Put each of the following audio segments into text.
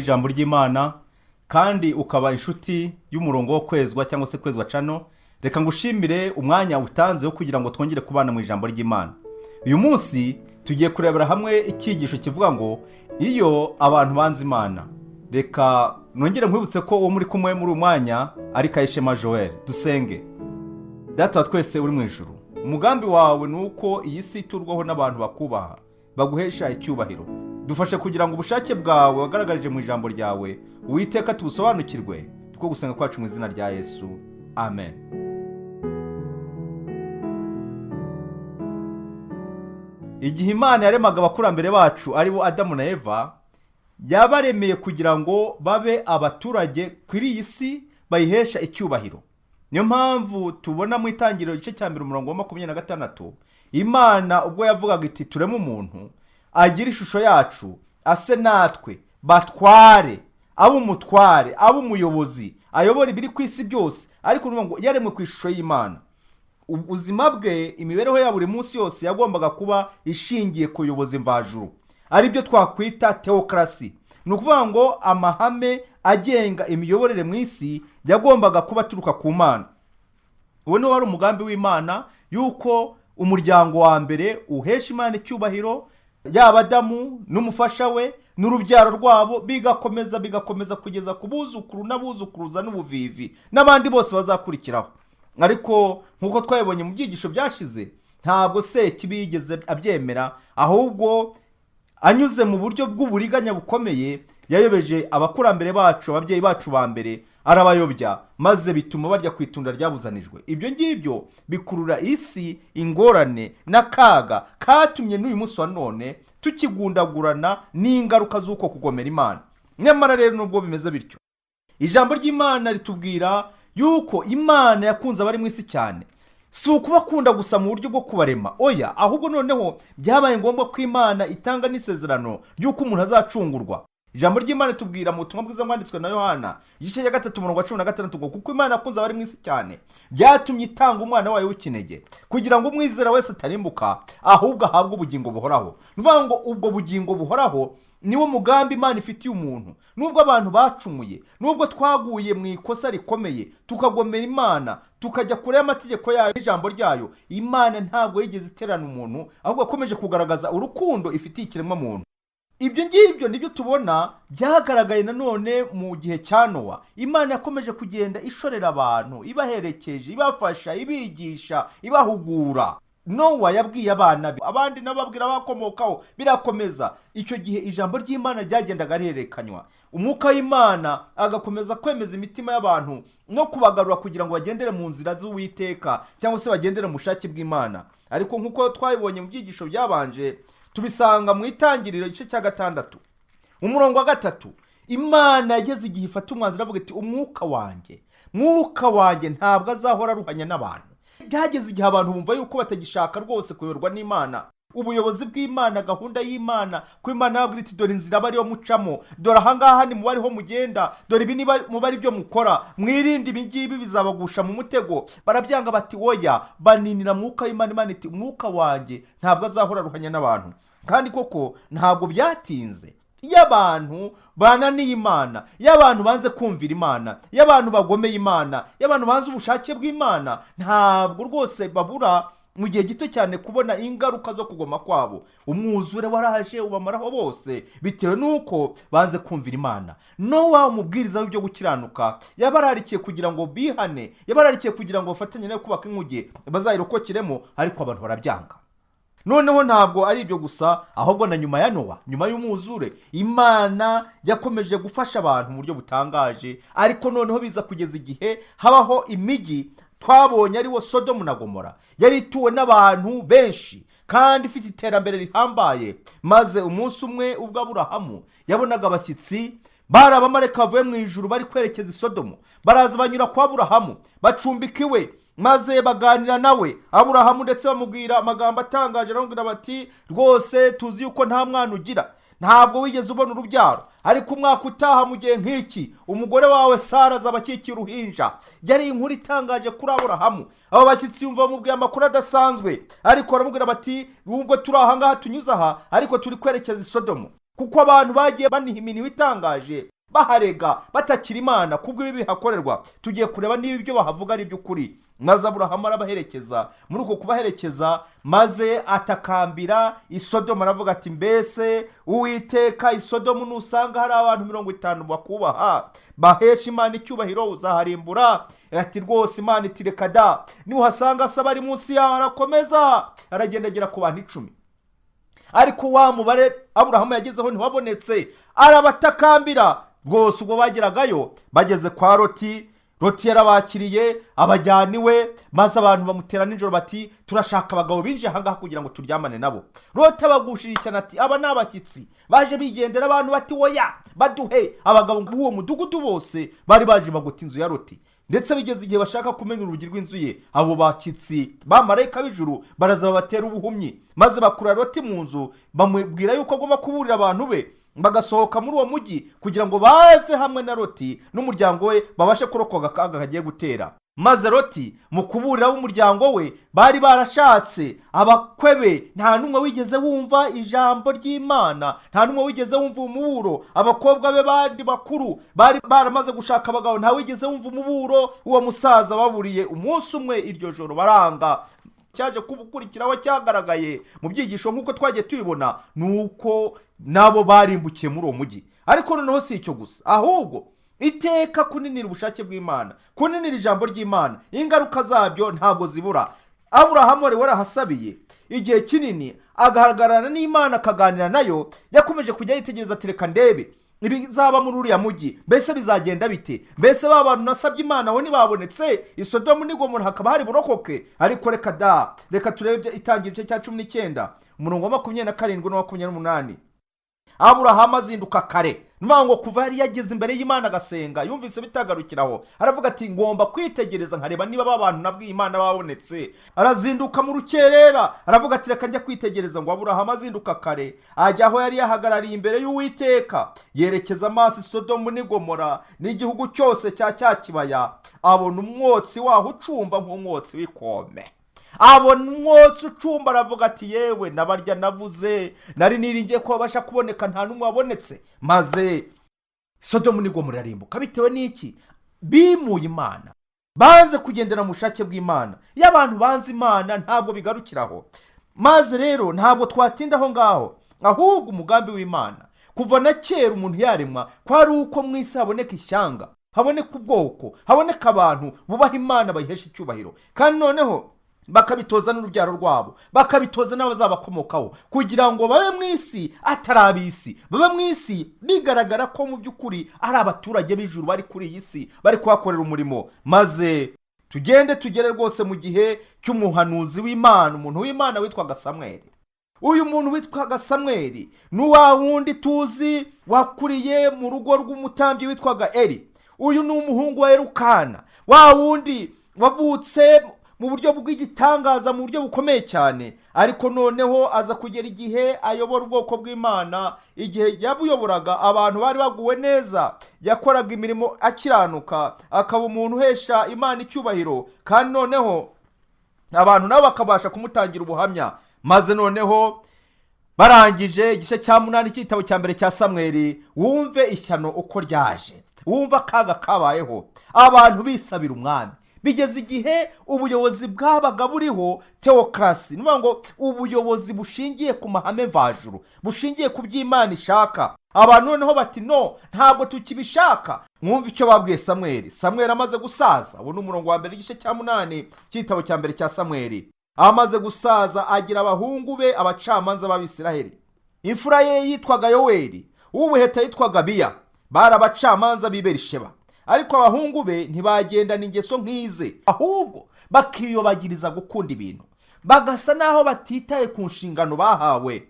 w'ijambo ry'Imana kandi ukaba inshuti y'umurongo wo kwezwa cyangwa se Kwezwa Channel, reka ngushimire umwanya utanze wo kugira ngo twongere kubana mu ijambo ry'Imana. Uyu munsi tugiye kurebera hamwe icyigisho kivuga ngo iyo abantu banze Imana. Reka nongere nkwibutse ko uwo muri kumwe muri uyu mwanya ari Kayishema Joel. Dusenge. Data wa twese uri mu ijuru, umugambi wawe ni uko iyi si iturwaho n'abantu bakubaha, baguhesha icyubahiro. Dufashe kugira ngo ubushake bwawe wagaragarije mu ijambo ryawe, Uwiteka, tubusobanukirwe. Two gusenga kwacu mu izina rya Yesu, amen. Igihe Imana yaremaga abakurambere bacu, aribo Adamu na Eva, yabaremeye kugira ngo babe abaturage kuri iyi si bayihesha icyubahiro. Niyo mpamvu tubona mu Itangiriro igice cya 1 umurongo wa 26, Imana ubwo yavugaga iti: "Tureme umuntu agira ishusho yacu, ase natwe, batware, abe umutware, abe umuyobozi, ayobora ibiri ku isi byose." Ariko ni ngo yaremwe ku ishusho y'Imana. Ubuzima bwe, imibereho ya buri munsi yose yagombaga kuba ishingiye ku buyobozi mvajuru, aribyo twakwita tewokarasi. Ni ukuvuga ngo amahame agenga imiyoborere mu isi yagombaga kuba aturuka ku Mana. Uwo niwo wari umugambi w'Imana, yuko umuryango wa mbere uhesha Imana icyubahiro, yaba Adamu n'umufasha we n'urubyaro rwabo, bigakomeza bigakomeza kugeza ku buzukuru n'abuzukuruza n'ubuvivi n'abandi bose bazakurikiraho. Ariko nk'uko twabibonye mu byigisho byashize, ntabwo Sekibi yigeze abyemera, ahubwo anyuze mu buryo bw'uburiganya bukomeye yayobeje abakurambere bacu, ababyeyi bacu ba mbere, arabayobya, maze bituma barya ku itunda ryabuzanijwe. Ibyo ngibyo bikurura isi ingorane n'akaga katumye n'uyu munsi wa none tukigundagurana n'ingaruka z'uko kugomera Imana. Nyamara rero, nubwo bimeze bityo, ijambo ry'Imana ritubwira yuko Imana yakunze abari mu isi cyane. Si ukubakunda gusa mu buryo bwo kubarema, oya, ahubwo noneho byabaye ngombwa ko Imana itanga n'isezerano ry'uko umuntu azacungurwa. Ijambo ry'Imana ritubwira mu butumwa bwiza bwanditswe na Yohana igice cya 3 umurongo wa 16 ngo: "Kuko Imana yakunze abari mu isi cyane, byatumye itanga umwana wayo w'ikinege, kugira ngo umwizera wese atarimbuka, ahubwo ahabwe ubugingo buhoraho." Ni ukuvuga ngo ubwo bugingo buhoraho niwo mugambi Imana ifitiye umuntu. Nubwo abantu bacumuye, nubwo twaguye mu ikosa rikomeye, tukagomera Imana, tukajya kure y'amategeko yayo n'ijambo ryayo, Imana ntabwo yigeze iterana umuntu, ahubwo yakomeje kugaragaza urukundo ifitiye ikiremwamuntu. Ibyo ngibyo nibyo tubona byagaragaye nanone mu gihe cya Nowa. Imana yakomeje kugenda ishorera abantu, ibaherekeje, ibafasha, ibigisha, ibahugura. Nowa yabwiye abana be, abandi nabo babwira abakomokaho, birakomeza. Icyo gihe ijambo ry'Imana ryagendaga rihererekanywa, umwuka w'Imana agakomeza kwemeza imitima y'abantu no kubagarura kugira ngo bagendere mu nzira z'Uwiteka cyangwa se bagendere mu bushake bw'Imana. Ariko nk'uko twabibonye mu byigisho byabanje, tubisanga mu Itangiriro igice cya 6 umurongo wa 3, Imana yageze igihe ifata umwanzuro, avuga iti: "Umwuka wanjye, mwuka wanjye ntabwo azahora aruhanya n'abantu." Byageze igihe abantu bumva yuko batagishaka rwose kuyoborwa n'Imana, ubuyobozi bw'Imana, gahunda y'Imana, ko Imana yababwira iti: "Dore inzira aba ariyo mucamo, dore ahangaha ni muba ariho mugenda, dore ibi niba muba ari byo mukora, mwirinde ibi ngibi bizabagusha mu mutego." Barabyanga, bati: "Oya." Baninira mwuka w'Imana. Imana iti: "Umwuka wanjye ntabwo azahora aruhanya n'abantu." Kandi koko ntabwo byatinze, iyo abantu bananiye Imana, iyo abantu banze kumvira Imana, iyo abantu bagomeye Imana, iyo abantu banze ubushake bw'Imana, ntabwo rwose babura mu gihe gito cyane kubona ingaruka zo kugoma kwabo. Umwuzure waraje ubamaraho bose bitewe n'uko banze kumvira Imana. Nowa, umubwiriza w'ibyo gukiranuka, yabararikiye kugira ngo bihane, yabararikiye kugira ngo bafatanye nawe kubaka inkuge bazayirokokiremo, ariko abantu barabyanga. Noneho ntabwo ari ibyo gusa, ahubwo na nyuma ya Nowa, nyuma y'umwuzure, Imana yakomeje gufasha abantu mu buryo butangaje. Ariko noneho biza kugeza igihe habaho imijyi twabonye, ariwo Sodomu na Gomora, yari ituwe n'abantu benshi kandi ifite iterambere rihambaye. Maze umunsi umwe ubwo Aburahamu yabonaga abashyitsi bari abamarayika bavuye mu ijuru bari kwerekeza i Sodomu, baraza banyura kwa Aburahamu, bacumbika iwe, maze baganira nawe Aburahamu, ndetse bamubwira amagambo atangaje. Aramubwira bati: "Rwose tuzi yuko nta mwana ugira, ntabwo wigeze ubona urubyaro, ariko umwaka utaha mu gihe nk'iki umugore wawe Sara azaba akikiye uruhinja." Yari inkuru itangaje kuri Aburahamu. Abo bashyitsi yumva bamubwiye amakuru adasanzwe, ariko baramubwira bati: "Nubwo turi aha ngaha, tunyuze aha, ariko turi kwerekeza i Sodomu." Kuko abantu bagiye baniha iminwa itangaje, baharega, batakira Imana kubw'ibi bihakorerwa. Tugiye kureba niba ibyo bahavuga ari iby'ukuri. Maze Aburahamu arabaherekeza. Muri uko kubaherekeza, maze atakambira Isodomu, aravuga ati: "Mbese Uwiteka, Isodomu nusanga hari abantu 50 bakubaha, bahesha Imana icyubahiro, uzaharimbura?" Ati: "Rwose." Imana iti: "Reka da, nuhasanga asaba ari munsi yawe." Arakomeza aragenda, agera ku bantu 10, ariko wa mubare Aburahamu yagezeho ntiwabonetse. Arabatakambira rwose. Ubwo bageragayo, bageze kwa Loti, Loti yarabakiriye, abajyana iwe. Maze abantu bamutera nijoro bati: "Turashaka abagabo binjiye ahangaha kugira ngo turyamane nabo." Loti abagushije ishyano, ati: "Aba ni abashyitsi baje bigendera." Abantu bati: "Oya, baduhe." Abagabo b'uwo mudugudu bose bari baje bagota inzu ya Loti, ndetse bigeze igihe bashaka kumenya urugi rw'inzu ye. Abo bashyitsi, bamarayika b'ijuru, baraza babatera ubuhumyi, maze bakura Loti mu nzu, bamubwira yuko agomba kuburira abantu be bagasohoka muri uwo mujyi kugira ngo baze hamwe na Loti n'umuryango we, babashe kurokoka akaga kagiye gutera. Maze Loti mu kuburira b'umuryango we bari barashatse, abakwe be, nta n'umwe wigeze wumva ijambo ry'Imana, nta n'umwe wigeze wumva umuburo. Abakobwa be bandi bakuru bari baramaze gushaka abagabo, nta wigeze wumva umuburo uwo musaza baburiye umunsi umwe iryo joro, baranga. Cyaje kubukurikiraho cyagaragaye mu byigisho nk'uko twagiye tubibona, ni uko nabo barimbukiye muri uwo mujyi. Ariko noneho si icyo gusa, ahubwo iteka kuninira ubushake bw'Imana, kuninira ijambo ry'Imana, ingaruka zabyo ntabwo zibura. Aburahamu wari warahasabiye igihe kinini, agahagararana n'Imana, akaganira nayo, yakomeje kujya yitegereza ati: "Reka ndebe ibizaba muri uriya mujyi. Mbese bizagenda bite? Mbese ba bantu nasabye Imana bo ntibabonetse? Isodomu n'Igomora hakaba hari burokoke?" Ariko reka da. Reka turebe Itangira igice cya 19, umurongo wa 27 na 28. Aburahamu azinduka kare. Ni ngo kuva yari yageze imbere y'Imana agasenga, yumvise bitagarukiraho, aravuga ati: "Ngomba kwitegereza nkareba niba ba bantu nabwiye Imana babonetse." Arazinduka mu rukerera, aravuga ati: "Reka njya kwitegereza." Ngo Aburahamu azinduka kare, ajya aho yari yahagarariye imbere y'Uwiteka, yerekeza amaso Isodomu n'Igomora n'igihugu cyose cya kibaya, abona umwotsi waho ucumba nk'umwotsi w'ikome. Abona umwotsi ucumba, aravuga ati: "Yewe, nabarya navuze, nari niringiye ko babasha kuboneka, nta n'umwe wabonetse." Maze Sodomu n'Igomora irarimbuka. Bitewe n'iki? Bimuye Imana, banze kugendera mu bushake bw'Imana. Iyo abantu banze Imana, ntabwo bigarukiraho. Maze rero ntabwo twatinda aho ngaho, ahubwo umugambi w'Imana kuva na kera umuntu yaremwa ko ari uko mu isi haboneka ishyanga, haboneka ubwoko, haboneka abantu bubaha Imana, bayihesha icyubahiro, kandi noneho bakabitoza n'urubyaro rwabo, bakabitoza n'abazabakomokaho, kugira ngo babe mu isi atari ab'isi, babe mu isi bigaragara ko mu by'ukuri ari abaturage b'ijuru bari kuri iyi si, bari kuhakorera umurimo. Maze tugende tugere rwose mu gihe cy'umuhanuzi w'Imana, umuntu w'Imana witwaga Samweri. Uyu muntu witwaga Samweri ni wa wundi tuzi wakuriye mu rugo rw'umutambyi witwaga Eri. Uyu ni umuhungu wa Erukana, wa wundi wavutse mu buryo bw'igitangaza, mu buryo bukomeye cyane. Ariko noneho aza kugera igihe ayobora ubwoko bw'Imana. Igihe yabuyoboraga, abantu bari baguwe neza. Yakoraga imirimo akiranuka, akaba umuntu uhesha Imana icyubahiro, kandi noneho abantu nabo bakabasha kumutangira ubuhamya. Maze noneho barangije igice cya 8 cy'igitabo cya mbere cya Samweri, wumve ishyano uko ryaje, wumve akaga kabayeho. Abantu bisabira umwami. Bigeze igihe ubuyobozi bwabaga buriho, tewokarasi, ni ukuvuga ngo ubuyobozi bushingiye ku mahame mvajuru, bushingiye ku by'Imana ishaka, abantu noneho bati: "No, ntabwo tukibishaka." Mwumve icyo babwiye Samweri. Samweri amaze gusaza, ubu ni umurongo wa mbere igice cya 8 cy'igitabo cya mbere cya Samweri. Amaze gusaza, agira abahungu be abacamanza b'Abisiraheli. Imfura ye yitwaga Yoweri, uw'ubuheta yitwaga Biya. Bari abacamanza b'i Berisheba. Ariko abahungu be ntibagendana ingeso nk'ize, ahubwo bakiyobagiriza gukunda ibintu, bagasa n'aho batitaye ku nshingano bahawe,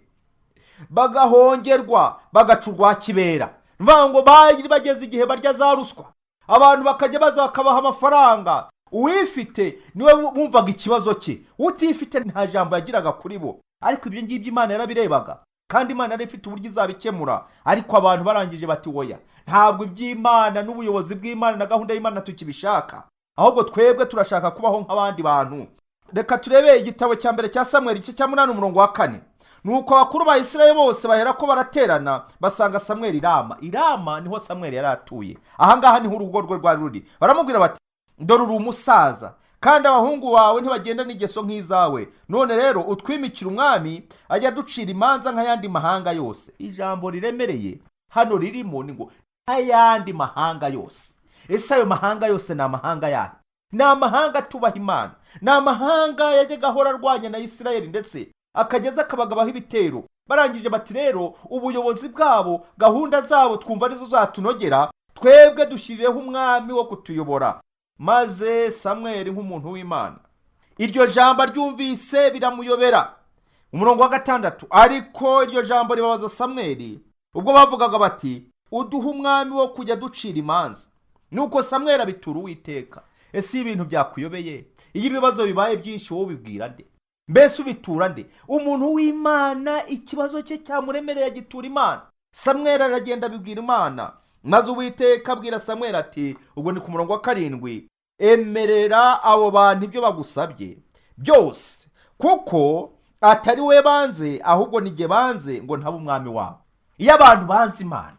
bagahongerwa, bagaca urwa kibera. Ni ngo bari bageze igihe barya za ruswa, abantu bakajya baza bakabaha amafaranga. Uwifite niwe bumvaga ikibazo cye, utifite nta jambo yagiraga kuri bo. Ariko ibyo ngibyo Imana yarabirebaga, kandi Imana yari ifite uburyo izabikemura. Ariko abantu barangije bati: "Woya, ntabwo iby'Imana n'ubuyobozi bw'Imana na gahunda y'Imana tukibishaka, ahubwo twebwe turashaka kubaho nk'abandi bantu." Reka turebe igitabo cya mbere cya Samweri, igice cya 8, umurongo wa 4. Nuko abakuru ba Isirayeli bose bahera ko baraterana, basanga Samweli i Rama. I Rama niho Samweli yari atuye, ahangaha niho urugo rwe rwari ruri. Baramubwira bati: "Dore uri umusaza, kandi abahungu bawe ntibagenda n'ingeso nk'izawe. None rero utwimikira umwami ajya aducira imanza nk'ayandi mahanga yose." Ijambo riremereye hano ririmo ni ngo nk'ayandi mahanga yose. Ese ayo mahanga yose ni amahanga yahe? Ni amahanga atubaha Imana, ni amahanga yajyaga ahora arwanya na Isirayeli, ndetse akageza akabagabaho ibitero. Barangije bati: "Rero ubuyobozi bwabo, gahunda zabo twumva arizo zatunogera, twebwe dushyirireho umwami wo kutuyobora." Maze Samweli nk'umuntu w'Imana, iryo jambo aryumvise biramuyobera. Umurongo wa 6: ariko iryo jambo ribabaza Samweli ubwo bavugaga bati: "Uduhe umwami wo kujya ducira imanza." Nuko Samweli abitura Uwiteka. Ese iyo ibintu byakuyobeye, iyo ibibazo bibaye byinshi, wowe ubibwira nde? Mbese ubitura nde? Umuntu w'Imana ikibazo cye cyamuremereye agitura Imana. Samweli aragenda abibwira Imana, maze Uwiteka abwira Samweli ati, ubwo ni ku murongo wa 7: "Emerera abo bantu ibyo bagusabye byose, kuko atari we banze, ahubwo ni jye banze ngo ntabe umwami wabo." Iyo abantu banze Imana,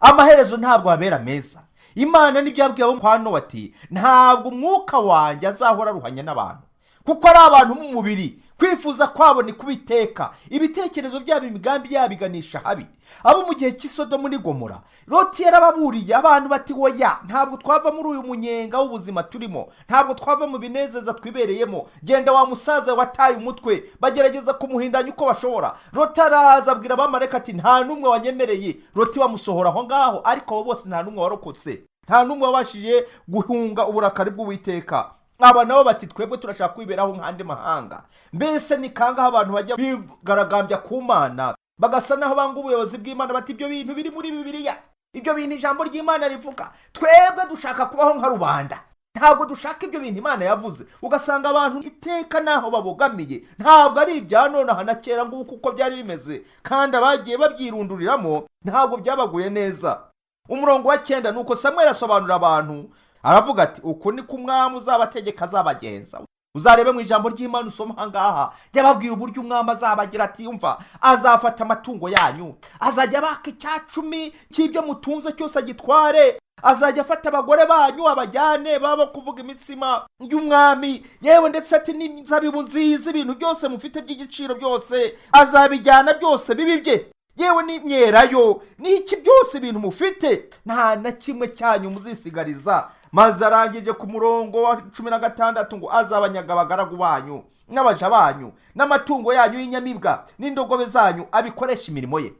amaherezo ntabwo abera meza. Imana nibyo yabwiye abo kwa Nowa ati: "Ntabwo umwuka wanjye azahora aruhanya n'abantu, kuko ari abantu b'umubiri, kwifuza kwabo ni kubiteka, ibitekerezo byabo, imigambi yabo iganisha habi." Abo mu gihe cy'isodomu n'i Gomora, Loti yarababuriye, abantu bati: "Oya, ntabwo twava muri uyu munyenga w'ubuzima turimo, ntabwo twava mu binezeza twibereyemo. Genda wa musaza wataye umutwe." Bagerageza kumuhindanya uko bashobora. Loti araza abwira abamarayika ati: "Nta n'umwe wanyemereye." Loti bamusohora aho ngaho, ariko abo bose nta n'umwe warokotse, nta n'umwe wabashije guhunga uburakari bw'Uwiteka. Aba nabo bati: "Twebwe turashaka kwiberaho nk'andi mahanga." Mbese ni kangahe abantu bajya bigaragambya ku Mana, bagasa naho banga ubuyobozi bw'Imana, bati: "Ibyo bintu biri muri Bibiliya, ibyo bintu ijambo ry'Imana rivuga, twebwe dushaka kubaho nka rubanda, ntabwo dushaka ibyo bintu Imana yavuze." Ugasanga abantu iteka naho babogamiye. Ntabwo ari ibya nonaha na kera, nguko uko byari bimeze, kandi abagiye babyirunduriramo ntabwo byabaguye neza. Umurongo wa 9: nuko Samweli asobanurira abantu, aravuga ati: "Uku ni ko umwami uzabategeka azabagenza." Uzarebe mu ijambo ry'Imana usoma aha ngaha, yababwiye uburyo umwami azabagira ati: "Umva, azafata amatungo yanyu, azajya abaka 10% cy'ibyo mutunze cyose agitware, azajya afata abagore banyu abajyane baba kuvuga imitsima y'umwami, yewe ndetse ati n'inzabibu nziza, ibintu byose mufite by'igiciro byose azabijyana byose bibi bye, yewe n'imyelayo n'iki byose, ibintu mufite nta na kimwe cyanyu muzisigariza." Maze arangije ku murongo wa 16 ngo: "Azabanyaga abagaragu banyu n'abaja banyu n'amatungo yanyu y'inyamibwa n'indogobe zanyu, abikoresha imirimo ye."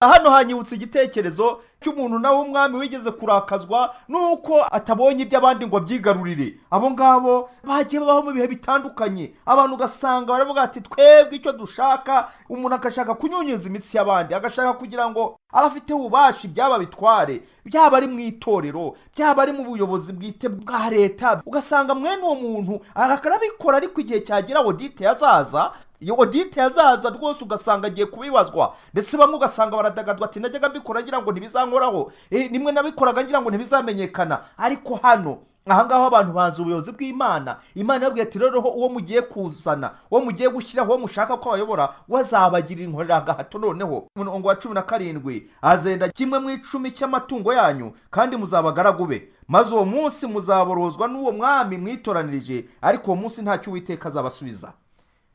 Hano hanyibutsa igitekerezo cy'umuntu nawe umwami wigeze kurakazwa nuko atabonye iby'abandi ngo abyigarurire. Abo ngabo bagiye babaho mu bihe bitandukanye. Abantu ugasanga baravuga ati: "Twebwe icyo dushaka." Umuntu agashaka kunyunyuza imitsi y'abandi, agashaka kugira ngo abe afite ububasha, ibyaba bitware, byaba ari mu itorero, byaba ari mu buyobozi bwite bwa leta. Ugasanga mwene uwo muntu arabikora, ariko igihe cyagera audit yazaza, iyo audit yazaza rwose ugasanga agiye kubibazwa. Ndetse bamwe ugasanga baradagadwa ati: "Najyaga mbikora ngira ngo ntibizankoraho, nimwe nabikoraga ngira ngo ntibizamenyekana." Ariko hano ahangaha abantu banze ubuyobozi bw'Imana. Imana yababwiye ati: "Rero uwo mugiye kuzana, uwo mugiye gushyiraho, uwo mushaka ko abayobora, wazabagirira inkorera agahato." Noneho umurongo wa 17: "Azenda 1/10 cy'amatungo yanyu, kandi muzabagaragu be. Maze uwo munsi muzaborozwa n'uwo mwami mwitoranirije, ariko uwo munsi ntacyo Uwiteka azabasubiza."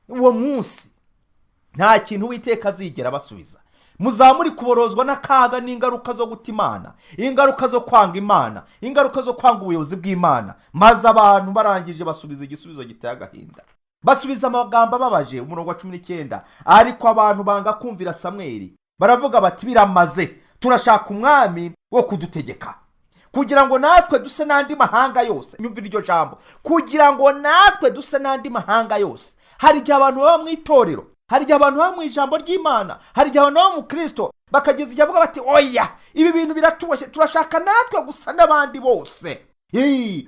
Uwo munsi nta kintu Uwiteka azigera abasubiza. Muzaba muri kuborozwa n'akaga n'ingaruka zo guta Imana, ingaruka zo kwanga Imana, ingaruka zo kwanga ubuyobozi bw'Imana. Maze abantu barangije basubiza igisubizo giteye agahinda, basubiza amagambo ababaje. Umurongo wa 19: ariko abantu banga kumvira Samweli, baravuga bati: "Biramaze, turashaka umwami wo kudutegeka kugira ngo natwe duse n'andi mahanga yose." Nyumvira iryo jambo: kugira ngo natwe duse n'andi mahanga yose. Hari igihe abantu baba mu itorero, hari igihe abantu baba mu ijambo ry'Imana, hari igihe abantu baba mu Kirisito, bakageza igihe bavuga bati: "Oya, ibi bintu biratuboshye, turashaka natwe gusa n'abandi bose."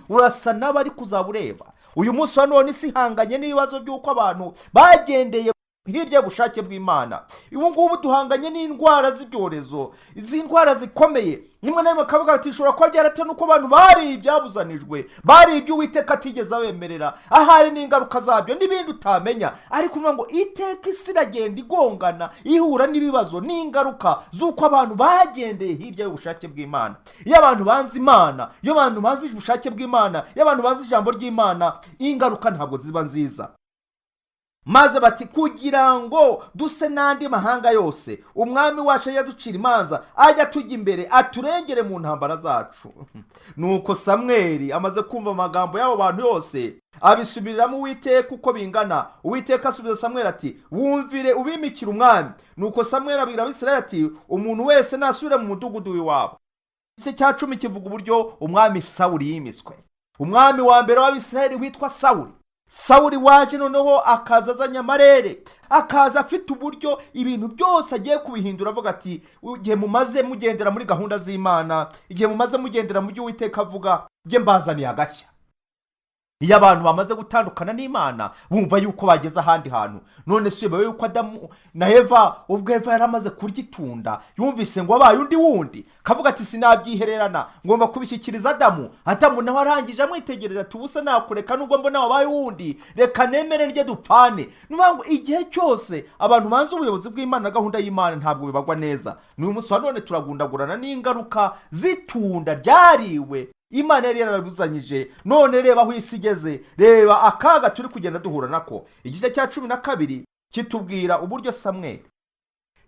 Urasa n'abari kuzaba ureba uyu munsi wa none isi ihanganye n'ibibazo by'uko abantu bagendeye Hirya y'ubushake bw'Imana, ubu ngubu duhanganye n'indwara z'ibyorezo, izi ndwara zikomeye. Rimwe na rimwe bakavuga bati bishobora kuba byaratewe n'uko abantu bariye ibyabuzanijwe, bariye ibyo Uwiteka atigeze abemerera, ahari n'ingaruka zabyo n'ibindi utamenya. Ariko uvuga ngo iteka isi iragenda igongana, ihura n'ibibazo n'ingaruka z'uko abantu bagendeye hirya y'ubushake bw'Imana. Iyo abantu banze Imana, iyo abantu banze ubushake bw'Imana, iyo abantu banze ijambo ry'Imana, ingaruka ntabwo ziba nziza. Maze bati: "Kugira ngo duse n'andi mahanga yose, umwami wacu ajya aducira imanza, ajya atujya imbere, aturengere mu ntambara zacu." Nuko Samweli amaze kumva amagambo y'abo bantu yose, abisubiriramo Uwiteka uko bingana. Uwiteka asubiza Samweli ati: "Wumvire, ubimikire umwami." Nuko Samweli abwira Abisirayeli ati: "Umuntu wese nasubire mu mudugudu w'iwabo." Igice cya 10 kivuga uburyo umwami Sawuli yimitswe, umwami wa mbere w'Abisirayeli witwa Sawuli. Sawuli waje noneho akaza azanye amarere, akaza afite uburyo ibintu byose agiye kubihindura, avuga ati: "Igihe mumaze mugendera muri gahunda z'Imana, igihe mumaze mugendera mu byo Uwiteka avuga, njye mbazaniye agashya." Iyo abantu bamaze gutandukana n'Imana, bumva yuko bageze ahandi hantu. None si uyobewe yuko Adamu na Eva, ubwo Eva yari amaze kurya itunda, yumvise ngo abaye undi wundi, kavuga ati: "Sinabyihererana, ngomba kubishyikiriza Adamu." Adamu nawe arangije amwitegereza ati: "Ubusa nakureka, nubwo mbona wabaye uwundi, reka nemere ndye dupfane." Ni ukuvuga ngo igihe cyose abantu banze ubuyobozi bw'Imana na gahunda y'Imana, ntabwo bibagwa neza. Ni uyu munsi wa none turagundagurana n'ingaruka z'itunda ryariwe Imana yari yararuzanyije. None reba aho isi igeze, reba akaga turi kugenda duhura nako. Igice cya 12 kitubwira uburyo Samweli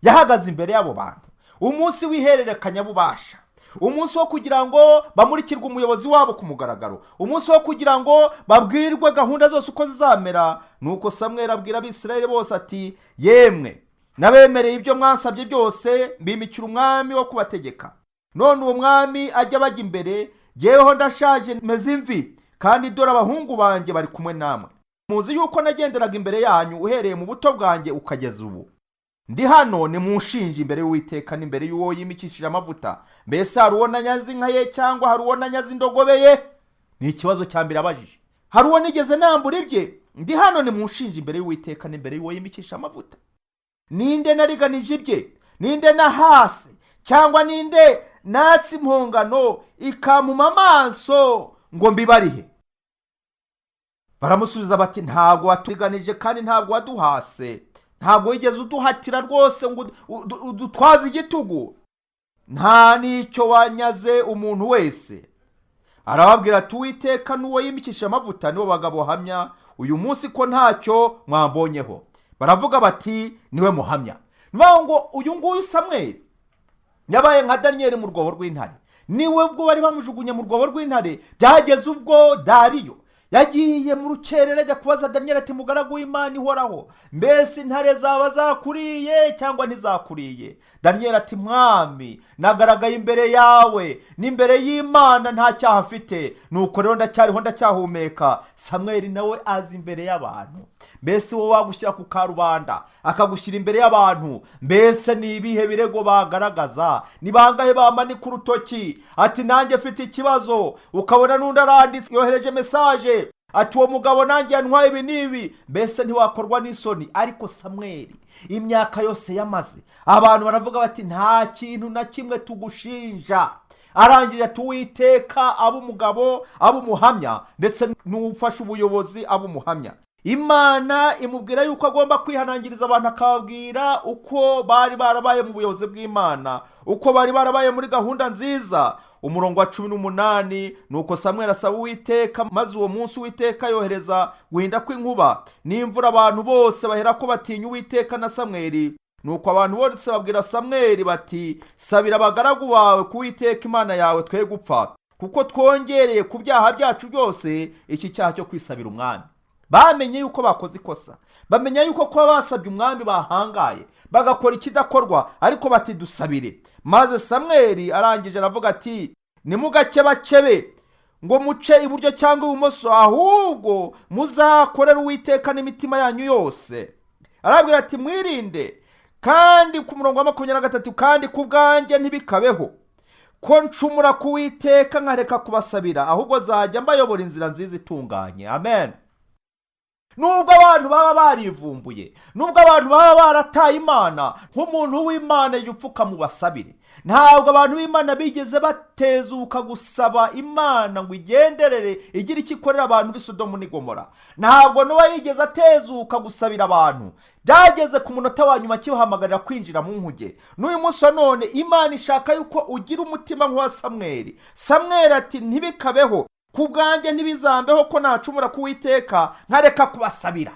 yahagaze imbere y'abo bantu umunsi w'ihererekanyabubasha, umunsi wo kugira ngo bamurikirwe umuyobozi wabo ku mugaragaro, umunsi wo kugira ngo babwirwe gahunda zose uko zizamera. Nuko Samweli abwira Abisirayeli bose ati: "Yemwe, nabemereye ibyo mwansabye byose, mbimikira umwami wo kubategeka. None uwo mwami ajya bajya imbere. Jyeweho ndashaje, meze imvi, kandi dore abahungu banjye bari kumwe namwe. Muzi yuko nagenderaga imbere yanyu uhereye mu buto bwanjye ukageza ubu. Ndi hano, nimunshinje imbere y'Uwiteka n'imbere y'uwo yimikishije amavuta. Mbese hari uwo nanyaze inka ye, cyangwa hari uwo nanyaze indogobe ye?" Ni ikibazo cya mbere abajije. "Hari uwo nigeze nambura ibye? Ndi hano, nimunshinje imbere y'Uwiteka n'imbere y'uwo yimikishije amavuta. Ninde nariganije ibye? Ninde nahase, cyangwa ninde natse impongano ikampuma amaso ngo mbibarihe?" Baramusubiza bati: "Ntabwo waturiganije, kandi ntabwo waduhase, ntabwo wigeze uduhatira rwose ngo udutwaze igitugu, nta n'icyo wanyaze umuntu wese." Arababwira ati: "Uwiteka n'uwo yimikishije amavuta nibo bagabo hamya uyu munsi ko ntacyo mwambonyeho." Baravuga bati: "Niwe muhamya." Ni ngo uyu nguyu Samweli yabaye nka Daniyeli mu rwobo rw'intare. Niwe ubwo bari bamujugunye mu rwobo rw'intare, byageze ubwo Dariyo yagiye mu rukerera ajya kubaza Daniyeli ati: "Mugaragu w'Imana ihoraho, mbese intare zaba zakuriye cyangwa ntizakuriye?" Daniyeli ati: "Mwami, nagaragaye imbere yawe n'imbere y'Imana, nta cyaha mfite. Nuko rero ndacyariho, ndacyahumeka." Samweli nawe aza imbere y'abantu. Mbese wowe wagushyira ku karubanda, akagushyira imbere y'abantu, mbese ni ibihe birego bagaragaza? Ni bangahe bamanika urutoki ati: "Nanjye mfite ikibazo"? Ukabona n'undi aranditse, yohereje message ati: "Uwo mugabo nanjye yantwaye ibi n'ibi." Mbese ntiwakorwa n'isoni? Ariko Samweli imyaka yose yamaze, abantu baravuga bati: "Nta kintu na kimwe tugushinja." Arangije ati: "Uwiteka aba umugabo, aba umuhamya, ndetse n'ufashe ubuyobozi aba umuhamya." Imana imubwira yuko agomba kwihanangiriza abantu, akababwira uko bari barabaye mu buyobozi bw'Imana, uko bari barabaye muri gahunda nziza. Umurongo wa 18: Nuko Samweli asaba Uwiteka, maze uwo munsi Uwiteka yohereza guhinda kw'inkuba n'imvura, abantu bose bahera ko batinya Uwiteka na Samweli. Nuko abantu bose babwira Samweli bati: "Sabira abagaragu bawe ku Uwiteka Imana yawe, twe gupfa, kuko twongereye ku byaha byacu byose iki cyaha cyo kwisabira umwami." Bamenye yuko bakoze ikosa, bamenya yuko kuba basabye umwami bahangaye, bagakora ikidakorwa, ariko bati: "Dusabire." Maze Samweli arangije aravuga ati: "Nimugakebakebe ngo muce iburyo cyangwa ibumoso, ahubwo muzakorere Uwiteka n'imitima yanyu yose." Arabwira ati: "Mwirinde kandi." Ku murongo wa 23: "Kandi ku bwanjye ntibikabeho ko ncumura ku Uwiteka nkareka kubasabira, ahubwo nzajya mbayobora inzira nziza itunganye." Amen. Nubwo abantu baba barivumbuye, nubwo abantu baba barataye Imana, nk'umuntu w'Imana jya upfuka mubasabire. Ntabwo abantu b'Imana bigeze batezuka gusaba Imana ngo igenderere, igire icyo ikorera abantu b'i Sodomu n'i Gomora. Ntabwo Nowa yigeze atezuka gusabira abantu, byageze ku munota wa nyuma kibahamagarira kwinjira mu nkuge. N'uyu munsi wa none Imana ishaka yuko ugira umutima nk'uwa Samweri. Samweri ati: "Ntibikabeho ku bwanjye, ntibizambeho ko nacumura ku Uwiteka nkareka kubasabira."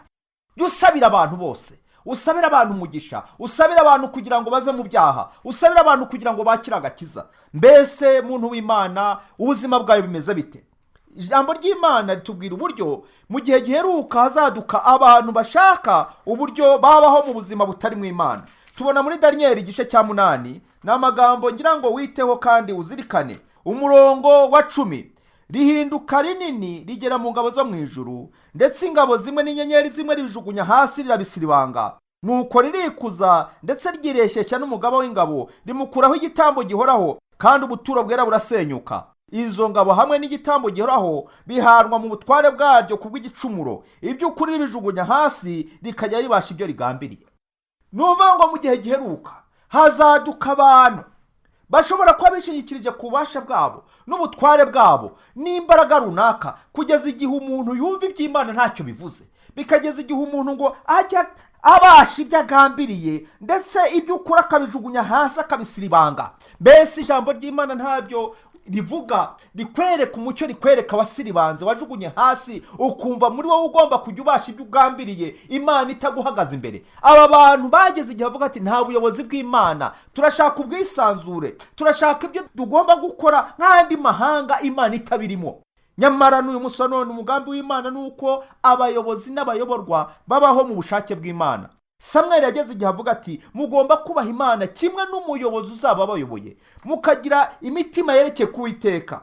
Jya usabira abantu bose, usabire abantu umugisha, usabire abantu kugira ngo bave mu byaha, usabire abantu kugira ngo bakire agakiza. Mbese muntu w'Imana, ubuzima bwawe bimeze bite? Ijambo ry'Imana ritubwira uburyo mu gihe giheruka hazaduka abantu bashaka uburyo babaho mu buzima butari mu Imana. Tubona muri Daniyeli igice cya 8, ni amagambo ngira ngo witeho kandi uzirikane. Umurongo wa 10: "Rihinduka rinini, rigera mu ngabo zo mu ijuru, ndetse ingabo zimwe n'inyenyeri zimwe ribijugunya hasi, rirabisiribanga. Nuko ririkuza, ndetse ryireshyeshya n'umugaba w'ingabo, rimukuraho igitambo gihoraho, kandi ubuturo bwera burasenyuka. Izo ngabo hamwe n'igitambo gihoraho bihanwa mu butware bwaryo kubw'igicumuro. Iby'ukuri ribijugunya hasi, rikajya ribasha ibyo rigambiriye." Ni ukuvuga ngo mu gihe giheruka hazaduka abantu bashobora kuba bishingikirije ku bubasha bwabo n'ubutware bwabo n'imbaraga runaka, kugeza igihe umuntu yumva iby'Imana ntacyo bivuze, bikageza igihe umuntu ngo ajya abasha ibyo agambiriye, ndetse ibyo ukora akabijugunya hasi, akabisiribanga. Mbese ijambo ry'Imana ntabyo rivuga, rikwereka umucyo, rikwereka wasiribanze, wajugunye hasi, ukumva muri wowe ugomba kujya ubasha ibyo ugambiriye, Imana itaguhagaze imbere. Aba bantu bageze igihe bavuga ati: "Nta buyobozi bw'Imana, turashaka ubwisanzure, turashaka ibyo tugomba gukora nk'andi mahanga, Imana itabirimo." Nyamara n'uyu munsi wa none umugambi w'Imana ni uko abayobozi n'abayoborwa babaho mu bushake bw'Imana. Samweli yageze igihe avuga ati: "Mugomba kubaha Imana kimwe n'umuyobozi uzaba abayoboye, mukagira imitima yerekeye ku Uwiteka."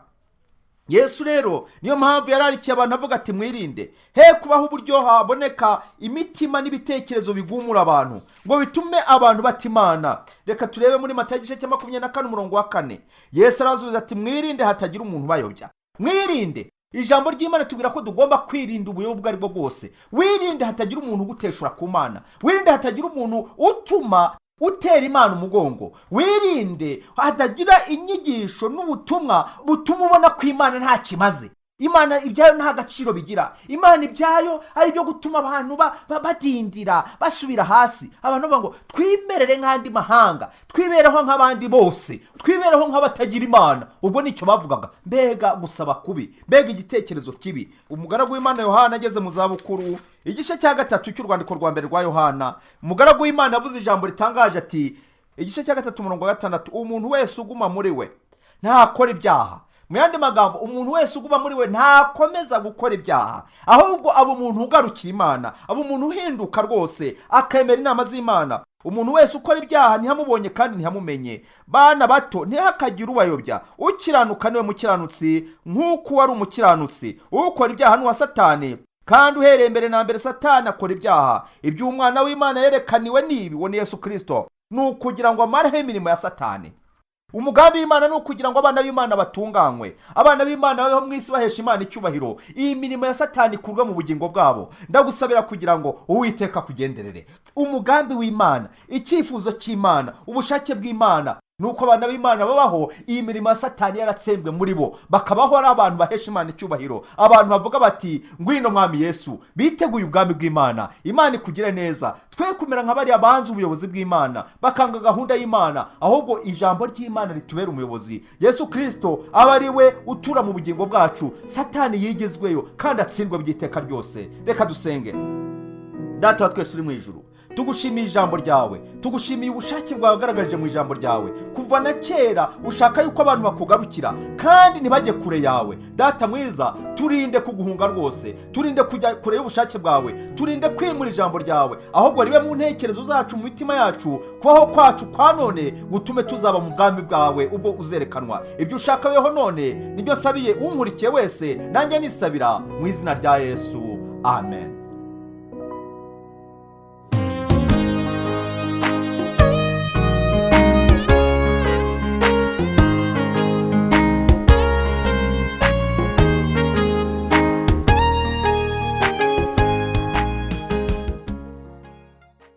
Yesu rero niyo mpamvu yararikiye abantu avuga ati: "Mwirinde he kubaho uburyo haboneka imitima n'ibitekerezo bigumura abantu ngo bitume abantu bata Imana." Reka turebe muri Matayo igice cya 24 umurongo wa 4. Yesu arasubiza ati: "Mwirinde hatagira umuntu ubayobya." Mwirinde. Ijambo ry'Imana tubwira ko tugomba kwirinda ubuyobe ubwo ari bwo bwose. Wirinde hatagira umuntu uguteshura ku Mana, wirinde hatagira umuntu utuma utera Imana umugongo, wirinde hatagira inyigisho n'ubutumwa butuma ubona ko Imana nta kimaze, Imana ibyayo nta gaciro bigira, Imana ibyayo ari ibyo gutuma abantu badindira, basubira hasi. Abantu bavuga ngo: "Twimerere nk'andi mahanga, twibereho nk'abandi bose, twibereho nk'abatagira Imana." Ubwo nicyo bavugaga. Mbega gusaba kubi, mbega igitekerezo kibi! Umugaragu w'Imana Yohana ageze mu zabukuru, igice cya 3 cy'urwandiko rwa mbere rwa Yohana, umugaragu w'Imana avuze ijambo ritangaje ati, igice cya 3 umurongo wa 6: "Umuntu wese uguma muri we ntakora ibyaha." Mu yandi magambo, umuntu wese uguma muri we ntakomeza gukora ibyaha, ahubwo aba umuntu ugarukira Imana, aba umuntu uhinduka rwose akemera inama z'Imana. "Umuntu wese ukora ibyaha ntihamubonye kandi ntihamumenye. Bana bato, ntihakagire ubayobya. Ukiranuka niwe mukiranutsi nk'uko uwari umukiranutsi. Ukora ibyaha ni uwa Satani, kandi uhereye mbere na mbere Satani akora ibyaha. Ibyo Umwana w'Imana yerekaniwe n'ibi," uwo ni Yesu Kirisito, "ni ukugira ngo amareho imirimo ya Satani." Umugambi w'Imana ni ukugira ngo abana b'Imana batunganywe, abana b'Imana babeho mu isi bahesha Imana icyubahiro, iyi mirimo ya Satani ikurwa mu bugingo bwabo. Ndagusabira kugira ngo Uwiteka akugenderere. Umugambi w'Imana, icyifuzo cy'Imana, ubushake bw'Imana ni uko abana b'Imana babaho iyi mirimo ya Satani yaratsembwe muri bo, bakabaho ari abantu bahesha Imana icyubahiro, abantu bavuga bati: "Ngwino Mwami Yesu," biteguye ubwami bw'Imana. Imana ikugire neza. Twe kumera nka bariya banze ubuyobozi bw'Imana, bakanga gahunda y'Imana, ahubwo ijambo ry'Imana ritubera umuyobozi, Yesu Kirisito aba ari we utura mu bugingo bwacu, Satani yigizweyo kandi atsindwe by'iteka ryose. Reka dusenge. Data wa twese uri mu ijuru, tugushimiye ijambo ryawe, tugushimiye ubushake bwawe wagaragaje mu ijambo ryawe. Kuva na kera ushaka yuko abantu bakugarukira kandi ntibajye kure yawe. Data mwiza, turinde kuguhunga rwose, turinde kujya kure y'ubushake bwawe, turinde kwimura ijambo ryawe, ahubwo ribe mu ntekerezo zacu, mu mitima yacu. Kubaho kwacu kwa none gutume tuzaba mu bwami bwawe ubwo uzerekanwa. Ibyo ushaka weho none nibyo nsabiye unkurikiye wese, nanjye nisabira mu izina rya Yesu, amen.